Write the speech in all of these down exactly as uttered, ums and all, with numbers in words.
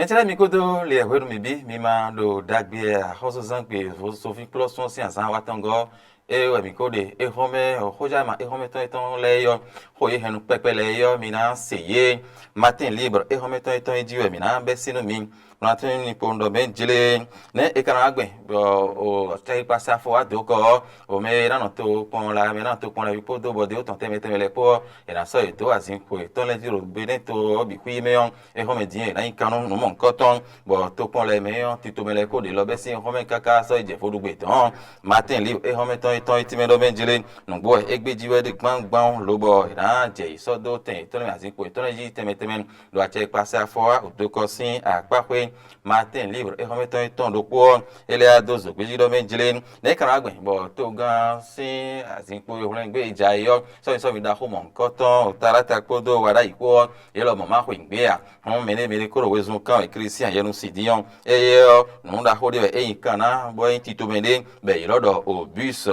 Ecɛ́ lɛ́ɛ mi kpódó liɛ hwenu mǐ bí mi ma ɖo ɖagbe axɔ́súzángbe Sofi kplɔ́sún sín azǎn watɔngɔ́ é wɛ mǐ ko ɖe. Exɔmɛ xójama exɔmɛ tɔn etɔn lɛ́ɛ yɔ, xó yě hɛn nú kpɛkpɛ lɛ́ɛ yɔ, mi ná se yě. Matin libre exɔmɛ tɔn etɔn e jí wɛ mǐ ná bɛ́ sí nú mi. Matin ni kpo ɖɔ mɛ jlé nɛ́ è ka ná gbɛn bɔ cɛkpikpasa fɔ wá dǒ kɔ ɔ́, o mɛ e ná nɔ to kpɔn la mɛ ná to kpɔn la ví kpódó bɔ dé wó tɔn tɛnmɛ tɛnmɛ lɛ́ɛ kpó ɔ́, è nǎ sɔ́ yě dó azǐnxwe tɔn lɛ́ɛ jí ɖo Benín to ɔ́ bǐ xwí mɛ ɔ́, é xɔ́mɛ din e è nǎ nyi kan nú nǔ mɔ̌hunkɔtɔn, bɔ tokpɔn lɛ́ɛ mɛ ɔ́, tito mɛ lɛ́ɛ kó ɖě lɔ bɛ́ sín xɔ́mɛ káká sɔ́ yi jɛ vodúgbe tɔn. Matin Libre é xɔ́mɛ tɔn e tɔn e tínmɛ ɖɔ mɛ jlé nǔgbó wɛ é gbéjí wɛ ɖe gbángbán lobɔ è nǎ jɛ yi sɔ́ dó tɛn yětɔn lɛ́ɛ mɛ azǐnxwe yětɔn lɛ́ɛ jí tɛnmɛ tɛnmɛ ɖo acɛ kpasá fɔ wá ɖokɔ sín akpáxwé. Matin Libre é xɔ́mɛ tɔn e tɔn ɖokpó ɔ́, é lɛ́ yá dó zǒgbéjí ɖɔ mɛ jlé. Nɛ̌ é ka ná gbɛn bɔ togán sín azǐnxwe hwlɛ́ngbé e ja é ɔ́, sɔ́mǐsɔ́mǐ ɖaxó mɔ̌hunkɔtɔn Taláta kpódó Waɖáyi kpó ɔ́, yě lɔmɔ̌ ma xwe nǔgbé a? Hɔn mɛɖé mɛɖé kó ɖo wezun kán wɛ Klísian yɛnu sin dín ɔ́, éyɛ́ ɔ́, nǔ ɖaxó ɖé wɛ é nyí kan ná bɔ é nyí tito mɛ ɖé, bɔ è ylɔ́ ɖɔ Obus,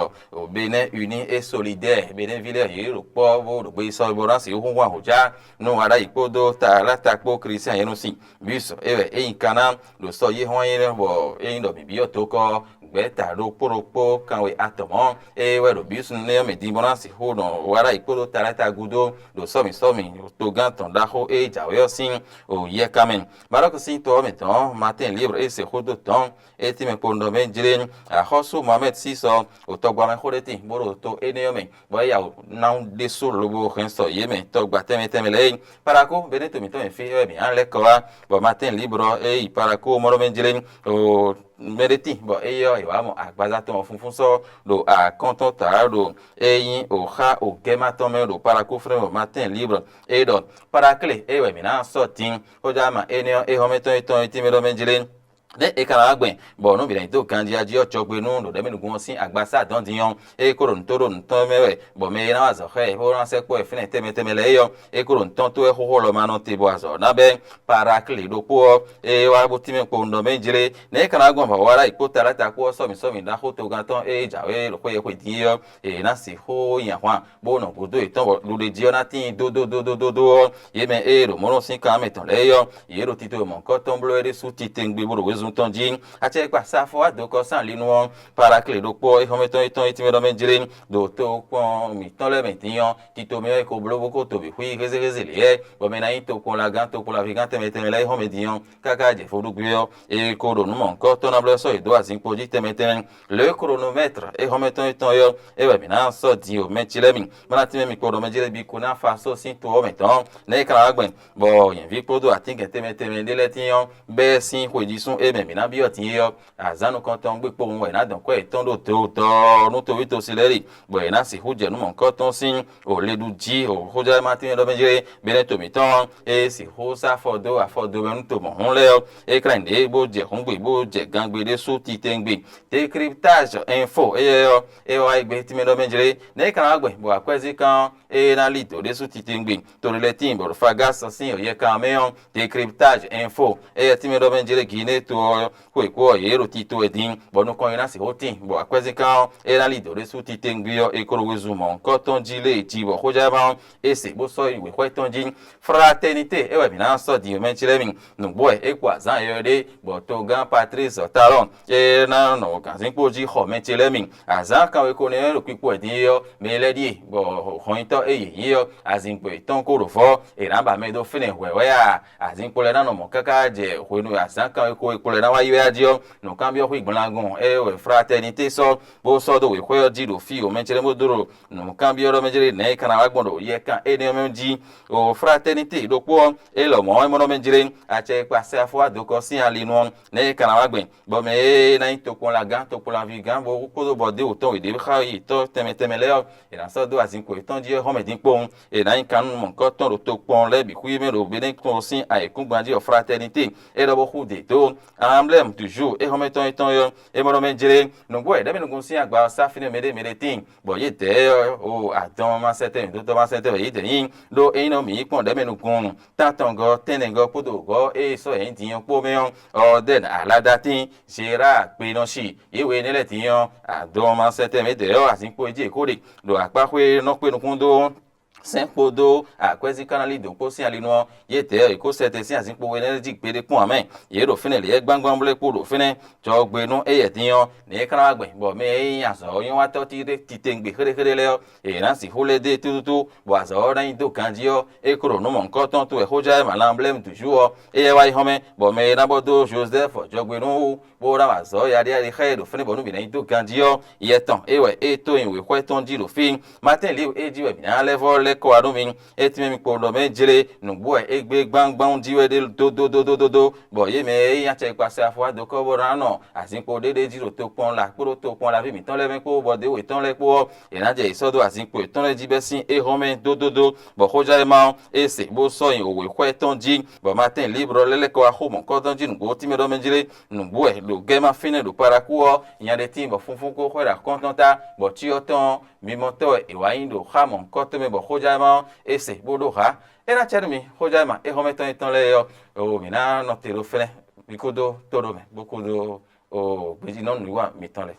Benin Uni et Solidaire, Benin ví lɛ́ɛ yě ɖo kpɔ́ bó ɖo gbeyísɔ bó ná sixú húnhún ahɔ̌já nú Waɖáyi kpódó Taláta kpó Klísian yɛnu sin. Bus é wɛ é nyí kan ná ɖo sɔ́ yí hɔn nyí bɔ é nyí ɖɔ mǐ byɔ́ tokɔ gbɛ̌ta ɖokpó ɖokpó kanwe atɔn mɔ̌. É wɛ ɖo bǐsúnú énɛ́ ɔ́ mɛ din bó ná sixú nɔ Waɖáyi kpódó Taláta gúdo ɖo sɔ́mǐ sɔ́mǐ togán tɔn ɖaxó e jǎwe ɔ́ sín yɛkan mɛ. Marɔ́ku sín to ɔ́ mɛ tɔn Matín Libre e se xó dó tɔn é tínmɛ kpo nɔ mɛ jlé axɔ́sú Mohamɛ́d sísɔ ɖo tɔgbamɛ xó ɖé tin bó ɖo to énɛ́ ɔ́ mɛ, bɔ é ya wǔ ná ɖésú lobo hɛn sɔ yě mɛ tɔgba tɛnmɛ tɛnmɛ lɛ́ɛ é. Paraku Beníto mǐtɔn e fí é wɛ mǐ ná lɛ́ kɔ wá, bɔ Matín Libre e yi Paraku mɔ ɖɔ mɛ jlé ɖo mɛ ɖé tíin bɔ éyɛ́ ɔ́, è wǎ mɔ agbaza tɔn ɔ́ fúnfún sɔ́ ɖo akɔ́ntɔn ta ɖo é nyí oxá ogɛ́ma tɔn mɛ ɖo Palakúflɛ́mɛ Matín Libre e ɖɔ Parakle é wɛ mǐ ná sɔ́ din. Xójama énɛ́ ɔ́, é hɔn mɛ tɔn e tɔn e tínmɛ ɖɔ mɛ jlé nɛ́ è ka ná wá gbɛn, bɔ nǔ bǐ ná yi dó ganjí jí ɔ́ cɔgbe nú ɖo ɖɛ̌ mɛ nukún ɔ́ sín agbaza dɔn din ɔ́, é ko ɖo nǔ tó ɖo nǔ tɔn mɛ wɛ, bɔ mɛ e ná wá azɔ̌ xá ɛ bó ná sɛkpɔ́ ɛ fínɛ́ tɛnmɛ tɛnmɛ lɛ́ɛ é ɔ́, é ko ɖo nǔ tɔn tó wɛ xóxó lɔ ma nɔ te bɔ azɔ̌ ná bɛ́. Parakle ɖokpó ɔ́, é wá bó tínmɛ kpowun ɖɔ mɛ jlé. Nɛ̌ é ka ná gbɔn bɔ wá ɖo ayǐkpó taɖáta kpó ɔ́ sɔ́ mǐ sɔ́ mǐ ɖaxó togán tɔn e jǎwe ɖo xwé e xwe din é ɔ́, è nǎ sixú nyi ahwan, bó nɔ gǔdo yětɔn bɔ ɖuɖéjí ɔ́ ná tíin dódódódódó ɔ́, yě mɛ e ɖo mɔ̌ nɔ sín kan mɛ tɔn lɛ́ɛ é ɔ́, yě ɖo tito e mɔ̌hunkɔtɔn bló wɛ ɖésú titewungbe bó ɖo wezun tɔn jí. Acɛkpa safɔ wá dǒ kɔ sín ali nu ɔ́, Parakle ɖokpó ɔ́, é xɔ́mɛ tɔn é tɔn é tínmɛ ɖɔ mɛ jlé ɖo tokpɔn mǐtɔn lɛ́ɛ mɛ din ɔ́, tito mɛ ɔ́, è ko bló bó ko to bǐ xwí hézéhézé lě wɛ, bɔ mɛ ná nyí tokpɔnlagán tokpɔnlavígán tɛnmɛ tɛnmɛ lɛ́ɛ é xɔ́mɛ din ɔ́, káká jɛ vodúgbe ɔ́, è ko ɖo nǔ mɔ̌hunkɔtɔn ná blɛ́ sɔ́ yě dó azǐnkpo jí tɛnmɛ tɛnmɛ. Le chronomètre é xɔ́mɛ tɔn é tɔn ɔ́, é wɛ mǐ ná sɔ́ din o mɛ ce lɛ́ɛ mi, bó ná tínmɛ mi kpo ɖɔ mɛ ce lɛ́ɛ bǐ ko ná fa só sín to ɔ́ mɛ tɔn. Nɛ̌ é ka ná wá gbɛn, bɔ nyɛ̌ví kpódó atínkɛn tɛnmɛ tɛnmɛ ɖé lɛ́ɛ tíin ɔ́, bɛ́ sín xwe jí sún é mɛ mǐ ná byɔ́ din é ɔ́, azǎn nukɔntɔn gbe kpowun wɛ è nǎ dɔn kwɛ́ yětɔn ɖo do dɔ nú toví tosi lɛ́ɛ ɖe, bɔ è nǎ sixú jɛ nǔ mɔ̌hunkɔtɔn sín o le ɖu jí o xójá ma tín ɖɔ mɛ jlé bɛ́nɛ́ to mǐtɔn ɔ́, é sixú sá afɔ dó afɔdo mɛ nú to mɔ̌hun lɛ́ɛ ɔ́, é klɛ́n ɖě bó jɛ hǔngbe bó jɛ gangbe ɖésú titewungbe. Décryptage info éyɛ́ ɔ́, é wá yi gbe tínmɛ ɖɔ mɛ jlé, nɛ̌ é ka ná wá gbɛn bɔ akwɛ́zíkan ɔ́, é ná lí dǒ ɖésú titewungbe. To ɖé lɛ́ɛ tíin bɔ ɖo Fagas sín yɛkan ɔ́ mɛ ɔ́, Décryptage info éyɛ́ tínmɛ ɖɔ mɛ jlé Giné to ɔ́ xwe kpó ɔ́, yě ɖo tito wɛ din, bɔ nukɔn e ná sixú tíin, bɔ akwɛ́zíkan ɔ́, é ná lí dǒ ɖésú titewungbe ɔ́, è ko ɖo wezun mɔ̌hunkɔtɔn jí lé jí, bɔ xójá ma ɔ́, é se bó sɔ́ yi wěxwɛ́ tɔn jí. Fraternité é wɛ mǐ ná sɔ́ din mɛ ce lɛ́ɛ mi. Nǔgbó wɛ é kpo azǎn yɔyɔ́ ɖé, bɔ togán Patrice Talon é ná nɔ gǎnzínkpo jí xɔ mɛ ce lɛ́ɛ mi. Azǎn kanweko nɛ́ ɖo kpikpo wɛ din é ɔ́, mɛ lɛ́ɛ ɖíe, bɔ hɔnyitɔ́ e yě nyí ɔ́, azinkpo yětɔn ko ɖo vɔ́, è nǎ ba mɛ dó fínɛ́ hwɛ̌hwɛ́ a? Azinkpo lɛ́ɛ ná nɔ mɔ̌ káká jɛ hwenu e azǎn kanweko e kpo lɛ́ɛ ná wá yi wɛ a jí ɔ́, nǔkanbyɔ́ xwí gblangun e wɛ Fraternité sɔ́ bó sɔ́ dó wěxwɛ́ ɔ́ jí ɖo fí wǒ mɛ ce lɛ́ɛ bó dó ɖo nǔkanbyɔ́ ɖɔ mɛ jlé nɛ̌ é ka ná wá gbɔn ɖo yɛkan énɛ́ mɛ jí. O Fraternité ɖokpó ɔ́, é lɔmɔ̌ é mɔ ɖɔ mɛ jlé acɛ e kpa sɛ́ afɔ wá dǒkɔ sín ali nu ɔ́, nɛ̌ é ka ná wá gbɛn, bɔ mɛ e ná nyí tokpɔnlagán tokpɔnlavígán bó kpódó bɔdéwǔ tɔn wěɖé xá yi tɔ́ tɛnmɛ tɛnmɛ lɛ́ɛ ɔ́, è nǎ sɔ́ dó azinkpo yětɔn jí é xɔ́mɛ din kpowun. È nǎ nyí kannumɔ̌hunkɔtɔn ɖo tokpɔn lɛ́ɛ bǐ xwí mɛ ɖo Benín tɔn sín ayǐkúngban jí ɔ́ Fraternité. É ɖɔ bó xú dě dó. Amblɛ́m toujours é xɔ́mɛ tɔn yětɔn ɔ́, é mɔ ɖɔ mɛ jlé. Nǔgbó wɛ ɖɛ̌ mɛ nukún sín agba ɔ́ sá fínɛ́ mɛɖé mɛɖé tíin, bɔ yědɛɛ ɔ́, o adɔn ma sɛtɛn mǐ dó tɔ́ ma sɛtɛn wɛ yědɛɛ nyí, ɖó ényí nɔ mǐ yi kpɔ́n ɖɛ̌ mɛ nukún tántɔngɔ́ tɛ́nnɛgɔ́ kpódó gɔ́ e sɔ́ yě nyi din ɔ́ kpó mɛ ɔ́, Ɔdɛ́n Aladatín, Zerá Gbenɔshi, yě we énɛ́ lɛ́ɛ din ɔ́, adɔn ma sɛtɛn mǐdɛɛ ɔ́ azinkpo e jí è ko ɖe ɖo akpáxwé nɔ kpé nukún dó sɛ́n kpódó akwɛ́zí kanali dǒ kpó sín ali nu ɔ́, yědɛɛ è kó sɛ́ te sín azǐnkpo we énɛ́ jí gbeɖé kpɔ́n ǎ mɛ. Yě ɖo fínɛ́ lě yɛ́ gbangban bló kpó ɖo fínɛ́. Cɔ́ gbe nú éyɛ́ din ɔ́, nɛ̌ é ka ná wá gbɛn bɔ mɛ e nyí azɔ̌ ɔ́ nyɔ́watɔ́ titewungbe xéɖéxéɖé lɛ́ɛ ɔ́, è nǎ sixú lɛ́ dó e tútútú, bɔ azɔ̌ ɔ́ ná nyí dó ganjí ɔ́, é kó ɖo nǔ mɔ̌hunkɔtɔn towe xójá e ma lan blɛ́ mì dǔ jú ɔ́, éyɛ́ wá yi hɔn mɛ, bɔ mɛ e ná bɔ dó Jozɛ́fu jɔgbe nú wú, bó ná wa azɔ̌ yaɖéyaɖé xá ɛ ɖo fínɛ́ bɔ nú mǐ ná nyí dó ganjí ɔ́, yɛ tɔn é wɛ é tó nyi wěxwɛ́ tɔn jí ɖo fí. Matín Liwu é jí wɛ mǐ ná lɛ́ vɔ́ lɛ́ kɔ wá nú mi. É tínmɛ mi kpo ɖɔ mɛ jlé nǔgbó wɛ é gbé gbángbán jí wɛ ɖé dódódódódó, bɔ yě mɛ e nyí acɛkpikpa sɛ afɔ wá dó kɔ́ bó ná nɔ azǐnkpo ɖéɖé jí ɖo tokpɔn la kpódó tokpɔn laví mǐtɔn lɛ́ɛ mɛ kpó bɔ dě wětɔn lɛ́ɛ kpó ɔ́, yě ná jɛ yě sɔ́ dó azǐnkpo yětɔn lɛ́ɛ jí bɛ́ sín éhɔ́mɛ dódódó, bɔ xójánɛmá ɔ́, é se bó sɔ́ nyi wěxwɛ́ tɔn jí, bɔ Matín Librɔ lɛ́ lɛ́ kɔ wá xó mɔ̌kɔ́tɔn jí nǔgbó tínmɛ ɖɔ mɛ jlé. Nǔgbó wɛ ɖo gɛ́ ma fínɛ́ ɖo Parakú ɔ́, nya ɖé tíin bɔ funfún kó xwɛ ɖo akɔ́ntɔn ta, bɔ cyɔ tɔn ɔ́, mimɔtɔ́ wɛ è wǎ nyí ɖo xá mɔ̌hunkɔtɔn mɛ bɔ xójánɛmá ɔ́, é se bó ɖó hǎ. É ná cɛ nú mi, xójánɛmá éhɔ́mɛtɔn yětɔn lɛ́ɛ ɔ́, oo, mǐ ná nɔ te ɖo fɛ́nɛ́, mi kúdó tóɖomɛ, bó kúdó oo, gbejínɔ́ nǔwiwa mitɔn lɛ́ɛ.